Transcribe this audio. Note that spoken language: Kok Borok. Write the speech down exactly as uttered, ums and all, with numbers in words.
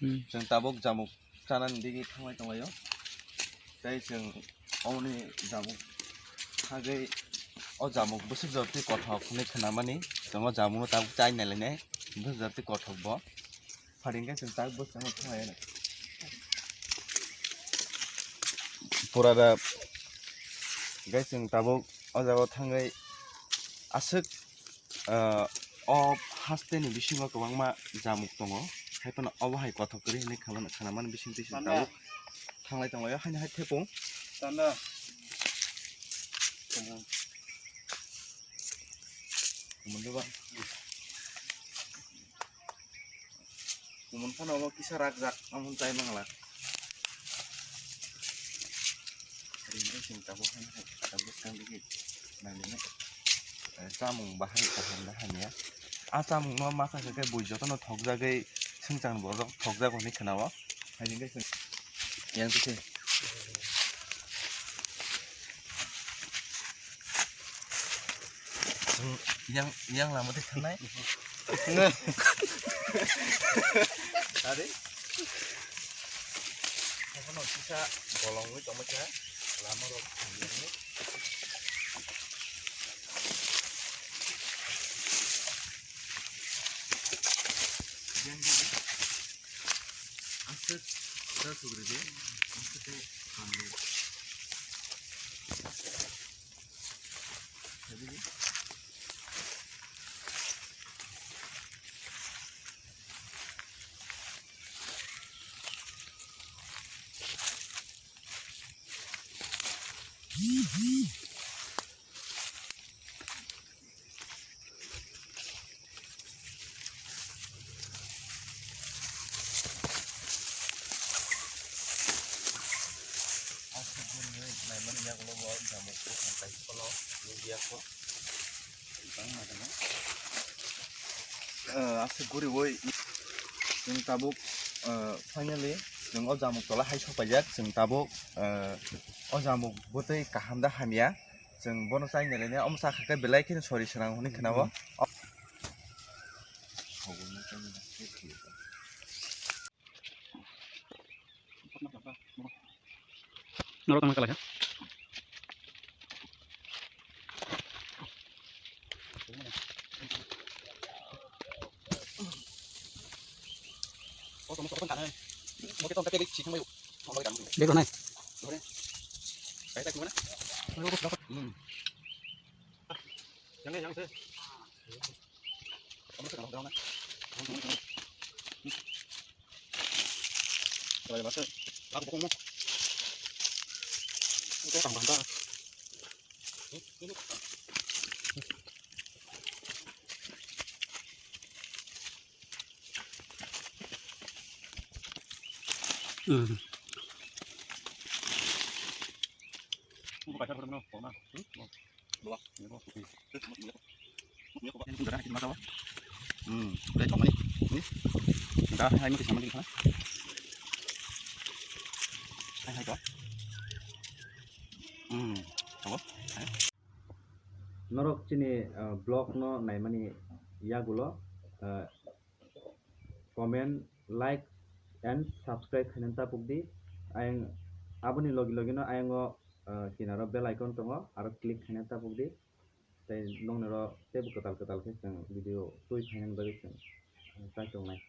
Hmm. Chwng tabuk jamuk chanani digwi thanglai tonglaio. Tei chwng omoni jamuk hagwi o jamuk bwswk jora twi kothok hwnwi khnamani, chwng o jamukno tabuk chai nailainai, bwswk jora twi kothok bo. Pharingkhe chwng tabuk bwskango thanglai. Pura da guys, chwng tabuk o jaga o thangwi aswk, ah, o hasteni bisingo kwbangma jamuk tongo, haiphano obo hai kothok kwrwi hwnwi khana-, khanamani bisingtwi chwng tabuk thanglai tonglaio, haino hai thepung. Tanda. Kumun phano obo kisa rakjak, omo chai mangla. Rinwi chwng tabuk hai hai, tabuk tang digi nangni, eh, chamung bahai kaham da hamya. A chamungno masa khe bui jotono thokjagwi swngchar borok thokjago hinwi khwnao. Haini khe chwng yang khe. Yang, yang lama twi thangnai. Are. Kono kisa bolongwi tongma kha lama rok. Yang gini. Aswk da sugri de. Aswk tei pande. Aswk guriwi naimani yagulo bo jamukgo ang kaisa phano nukya kho. Eh, aswk guriwi chwng tabuk, eh, finally chwng o jamuk tola hai sokpaijak, chwng tabuk, eh, o jamuk bwtwi kaham da hamya, chwng bono chai nailainai, omo chakha khe belai kheno sori swnang hwnwi khwnao. Norok tangma kalai ha. Bego nai. Hmm. Hmm, dai thok mani. Ni. Da hai mesti sama dikha. Hai hai to. Hmm. Tabo. Hai. Norok chini, ah, vlog no naimani yagulo, ah, comment, like and subscribe khaina tapuk di. Ayang aboni logi logi no ayang o, ah, kinaro bell icon tongo, aro click khaina tapuk di. Tei nokni oro teibo kwtal kwtal khe chwng video twi phainani bagwi chwng, ah, chai tongnai.